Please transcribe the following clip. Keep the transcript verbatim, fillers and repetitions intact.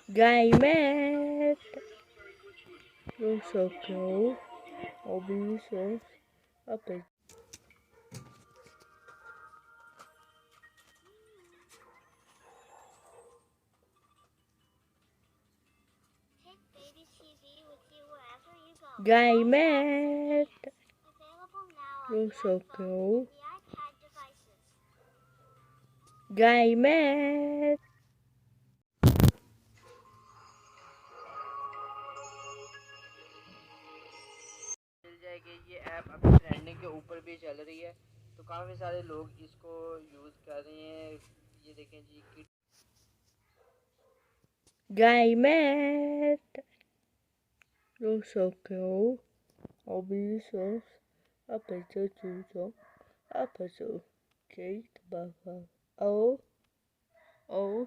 Gaimet. Não sei o que eu ouvi isso. Opa. Gaimet. Não sei o que eu. Gaimet. मिल जाएगी। ये ऐप अभी ट्रेंडिंग के ऊपर भी चल रही है, तो काफ़ी सारे लोग इसको यूज़ कर रहे हैं। ये देखें जी कि Gaimet. Não sei o que eu ouvi isso. A pessoa tudo. A pessoa que estava. Oh, oh.